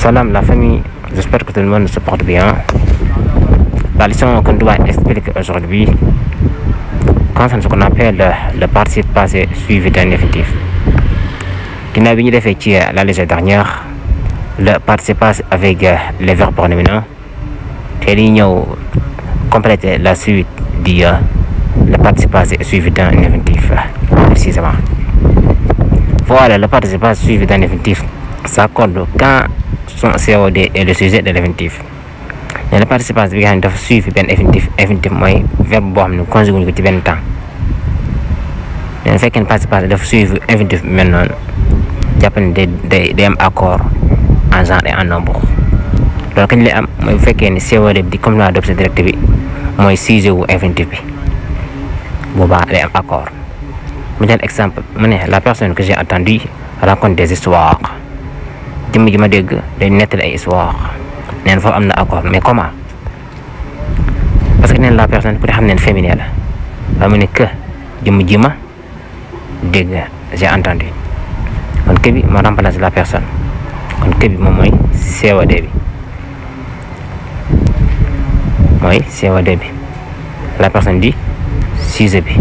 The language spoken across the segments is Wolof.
Salam la famille, j'espère que tout le monde se porte bien. La leçon qu'on doit expliquer aujourd'hui concerne ce qu'on appelle le participe passé suivi d'un infinitif. Ginnaaw bi ñu defee ci la leçon dernière le participe passé avec les verbes pronominaux te li ñëw compléter la suite du le participe passé suivi d'un infinitif précisément. Voilà, le participe passé suivi d'un infinitif s'accorde quand son COD est le sujet de l'infinitif. Mais le participe passé bi nga xam ne dafa suivi benn infinitif mooy verbe boo xam ne conjugué ko ci benn temps. mais bu fekkee ne participe passé dafa suivi infinitif bi mel noonu jàpp ne day am accord en genre et en nombre. loolu kañ lay am mooy bu fekkee ne COD bi di complément d'objet direct bi mooy sujet wu infinitif bi boobaa day am accord. mu jël exemple mu ne la personne que j'ai entendue raconte des histoires. jëmm ji ma dégg day nettali ay histoire neen foofu am na accord mais comment parce que neen la personne ku ne xam neen féminin la waaye mu ne que jëmm ji ma dégg j'ai entendu kon que bi moo remplace la personne kon que bi moom mooy COD bi la personne di sujet bi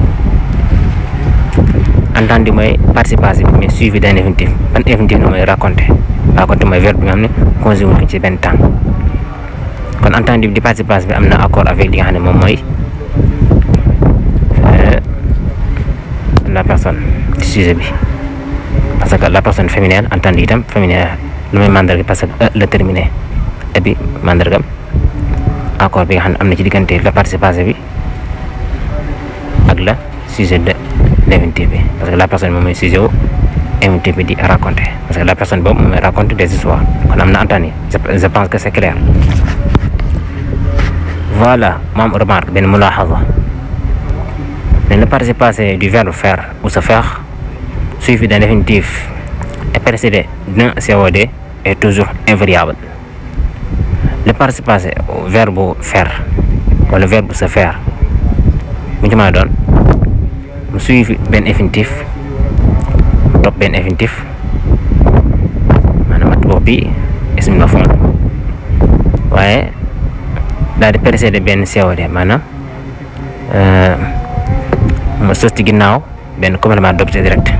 entendu mooy participe passé bi mais suivi d'un infinitif ban infinitif na mooy raconter mooy verbe bi nga xam ne conjugué ko ci benn temps kon entendu di participe passé bi am na accord avec li nga xam ne moom mooy la personne di sujet bi parce que la personne féminine entendu itam féminin lu muy mandarga parce que le terminé bi mandargam accord bi nga xam ne am na ci diggante le participe passé bi ak la sujet de l'infinitif bi parce que la personne moom mooy sujet wu infinitif bi di raconter parce que la personne boobu moom mooy raconter des histoires kon am na entendu je pense que c'est clair. Voilà moom remarque benn mulaahaza mais le participe passé du verbe faire ou se faire suivi d'un infinitif et précédé d'un COD est toujours invariable. Le participe passé au verbe faire wala le verbe se faire mu ci mën a doon mu suivi benn infinitif mu topp benn infinitif maanaam mat boobu bi ism maf'ul waaye daal di précédé benn COD maanaam mu sos ci ginnaaw benn complément d'objet direct.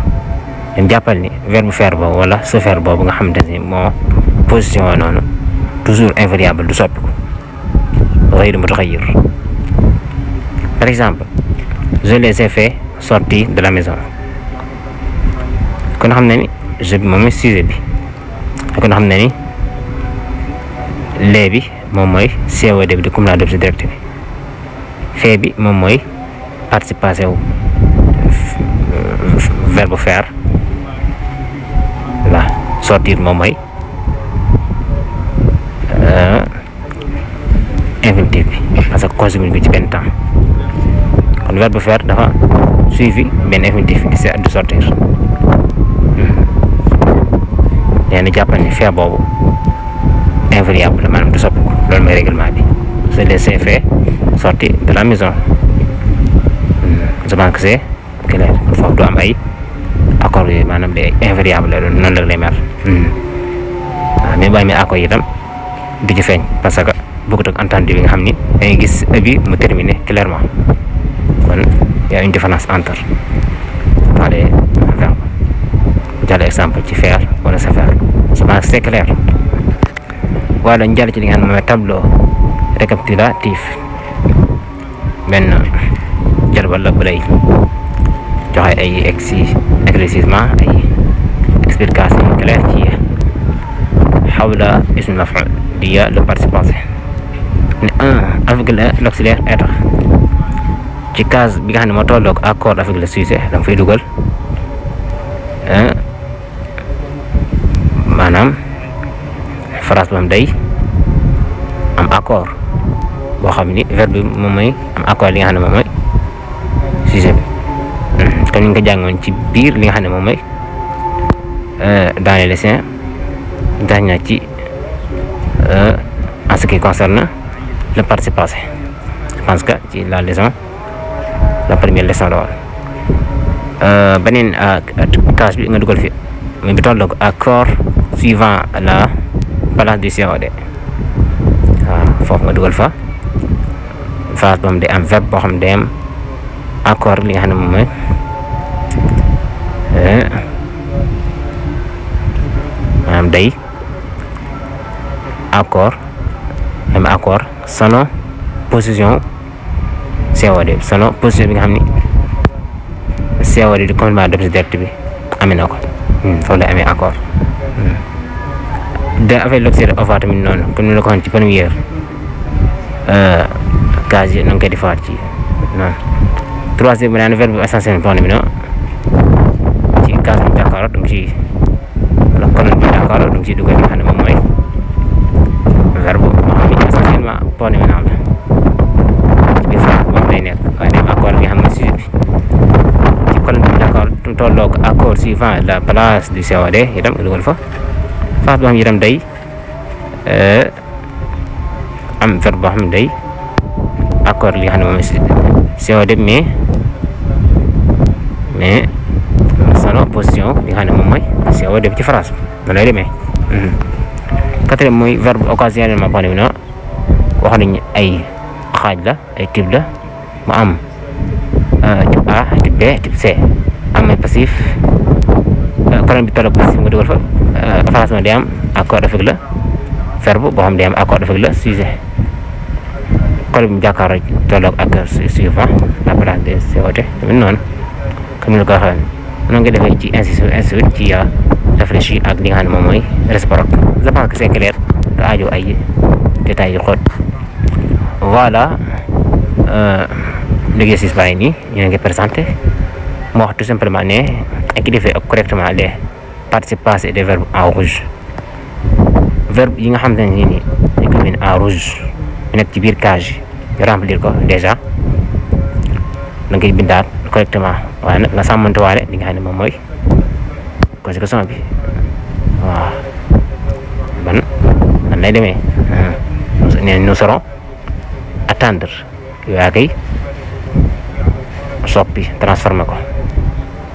dañ jàppal ni verbe faire boobu wala se faire boobu nga xamante ni moo position noonu toujours invariable du soppiku ghayru mutaghayyir. Par exemple je les ai fait sortir de la maison kon xam na ni je bi moom mooy sujet bi kon xam na ni lee bi moom mooy COD bi di complément d'objet direct bi fait bi moom mooy participe passé wu verbe faire la sortir moom mooy infinitif bi parce que conjugué ko ci benn temps kon verbe faire dafa suivi benn infinitif di sortir nee na jàppal ni faire boobu invariable la maanaam du soppiku loolu mooy règlement bi je les ai fait sortir de la maison je pense que c'est clair foofu du am ay accord yooyu maanaam day invariable la noonu la lay mel waaw mais bu amee accord itam du ci feeñ parce que bokkut ak entendu bi nga xam ni dangay gis bi mu terminé clairement kon y a une différence entre les verbes bu jàll exemple ci faire wala se faire je pense que c'est clair. voilà ñu jàll ci li nga xam ne mooy tableau récapitulatif benn jarbal la bu lay joxe ay éclaircissement ay explication claire ci xawla ism maf'ul di le participe passé ne avec l'auxiliaire être ci case bi nga xam ne moo tolloog accord avec le sujet da nga fay dugal maanaam phrase boobu day am accord boo xam ni verbe bi moom mooy am accord li nga xam ne moom mooy sujet bi comme ni nga ko jàngoon ci biir li nga xam ne moom mooy dans les leçons dañ ci en ce qui concerne le participe passé. Je pense que ci la leçon la première leçon la woon beneen case bi nga dugal fi mais bi tolloog accord suivant la place du COD waaw foofu nga dugal fa phrase boobu day am verbe boo xam ne day am accord li nga xam ne moom mooy maanaam day accord am accord selon position COD selon position bi nga xam ni COD di complément d'objet direct bi amee na ko foofu lay amee accord da avec l'auxiliaire avoir tamit noonu comme ni la ko waxee ci première case yi na nga koy defaat ci noonu troisième bi naan verbe essentiel point bi ci case bi d'accord donc ci la colonne bi d'accord donc ci dugal nga xam ne moom mooy verbe boo xam ne essentiellement point nominal la ci biir phrase boobu lay nekk waaye dem accord bi nga xam ne sujet bi ci colonne bi d'accord tolloog accord suivant la place du COD itam nga dugal fa phrase boo xam ne itam day am verbe boo xam ne day accord li nga xam ne moom COD mais selon position bi nga xam ne moom mooy COD ci phrase bi lay demee. quatrième mooy verbe occasionnellement point bi wax nañ ay xaaj la ay type la mu am type A type B type C am ay passif colonne bi tolloog passif nga dugal fa phrase bi day am accord avec le verbe boo xam day am accord avec le sujet colonne bi jàkkaarloo tolloog accord suivant la place de COD tamit noonu comme ni la ko waxee noonu nga defee ci ainsi de suite ci réfléchir ak li nga xam ne moom mooy réciproque je pense que c'est clair te aajo ay détails yu xóot voilà l'exercice baa ngi nii ñu ngi présenté mu wax tout simplement ne écrivez correctement les participes passés des verbes en rouge verbe yi nga xam ne nii dañ ko bind en rouge mu nekk ci biir case yi remplir ko déjà da ngay bindaat correctement waaye nag nga sàmmante waale li nga xam ne moom mooy conjugation bi waaw ban nan lay demee nous serons attendre yaa koy soppi transformé ko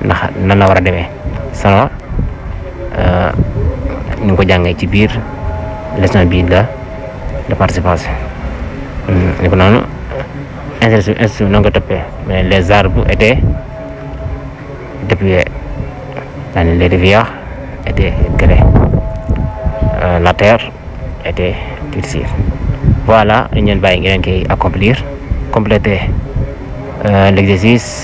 ndax nan la war a demee selon ñu ngi ko jàngee ci biir leçon bii de participation ni ko noonu instruction noonu ko toppee mais les arbres étaient dépouillés les rivières étaient gelées la terre était durcie. Voilà, ñu leen bàyyi ngeen koy accomplir compléter l'exercice